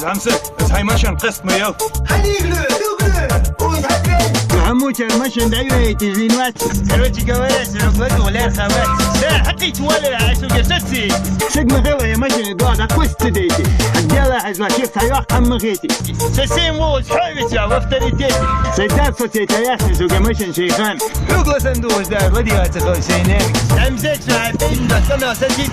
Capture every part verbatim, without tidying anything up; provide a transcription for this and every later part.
همسك، بس هاي مشن قسط ميو. خليك له، دوب له، ويتهكر. محمود، المشن دايما يتزين وقت. Короче говоря, سي عقبة ولا خبر. لا، حقي توالي على سوق ستي. سيد مغيوة يا مشن، يدوع دا قوست ديتي. الديالة حزوة شيخ سيوح قم مغيتي. سيسين ووز حويتي، وافتريتي. سيدات سوسيتا يا سوق مشن شيخان. Douglas and Douglas, daar, wat die uit de Goosenen. M six, hij weet dat kan wel zijn ziet.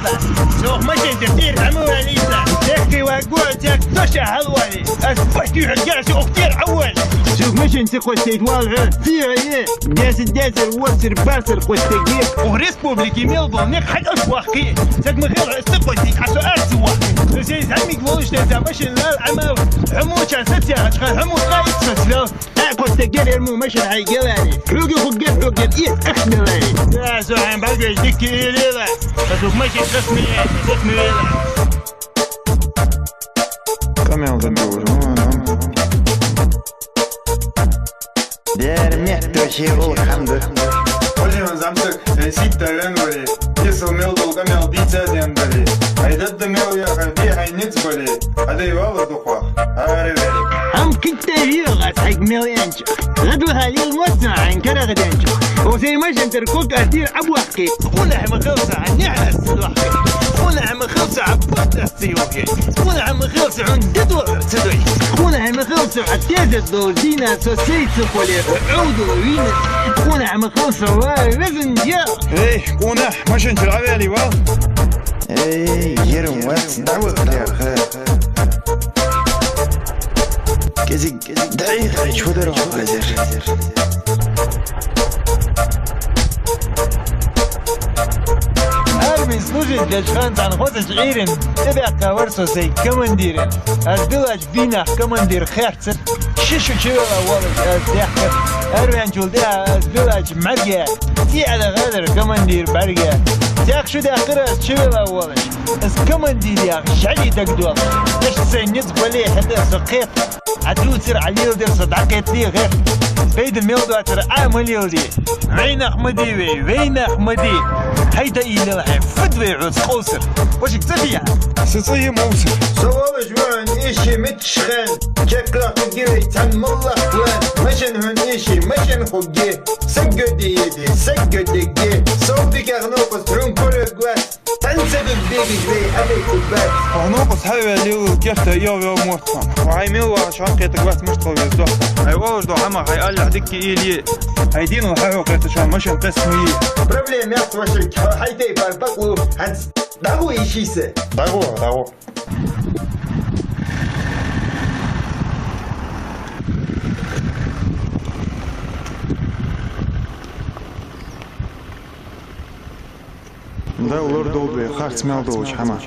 Nog maar geen de vier, hij moet wel iets. Zeg die wat goed, zeg, dat je halwali. Het wordt nu het jaar zo ook hier awal. Zoek maar geen te goed steeds wel, hè. Vier, hè. Deze, deze, wordt er beter, goed te geven. Ook Republiek, Melbourne, niet gaat ook wachten. Zeg maar heel, het is goed, niet als we echt zo wachten. Dus hij is hem niet gewoon steeds, dat was je wel, allemaal. Hij moet je zitten, ja, het gaat, hij moet naar iets. Aa, kostagel ermuu mashan haygelaani. Xoogii khugel xoogel iyo akhmelaani. Yaa, soo aan bal bay dikki ilila. Kasuk mashan qasmiye, qasmiye. Kamel da dur. Dermet döşe ol hamdı. Hocam, zamtık, e, siktir lan böyle. Yusuf mel dolga mel dice den böyle. Haydat da mel ya, bir haynet böyle. Hadi eyvallah, dokwa. Hadi verin. Ham kitte yiyor, at hayk mel yanç. Radu halil motna, ankara gadanç. O sey maşan ter kok adir abu akki. Kula hem kılsa, ne hasil wakki. Kula hem kılsa, abu atas tiyoki. Kula hem kılsa, un didu tidoy. Kula hem kılsa, atiyazet dol dina, so sey tsukole, udu wina. Kula hem kılsa, wa rezin diya. Ey, kuna, maşın çırağ veli var. Ey, yerim var, davu kırıya. Kezik, kezik, dayı, çudur o hazır. Армии служит, дечхан, танхоса чӀирин, тебе кавар сосей командирин. Аз билач бинах командир херцер. Шишу чивела волаш аз дехкер. Арвен чулде аз билач марге. Ти ала гадар командир барге. Тяк шу дехкер аз чивела волаш. Аз командир я, жали дагдуал. Эш сенец бале хата сокет. Адуцир алил дер со дакет ли гер. Бейд мел дуатир амалил ди. Вейнах мади вей, вейнах мади. Хайда илел хай, фуд вей уц къолсир. Бошик цафия. Сыцыйы мовсыр. Со волаш ван иши мит шхен. Чекла хуги вей цан мулла хвен. Машин хун иши, машин хуги. Саггоди еди, саггоди ги. Со бигах нокус трун куры гвас. Танцевик бегиш вей, абей кубат. Ханокус хаве лил керта йо вел мортан. Вай мил ва шан кета гвас мышт хо вездо. Ай волаш до хама, хай аллах дикки или. Ай дин ва хаве кета шан машин кес муи. Проблем яс ваши, хай тей бар баклу. Хац дагу ишисе. Дагу, дагу. Да, улар долбе, харц мел долуч хама.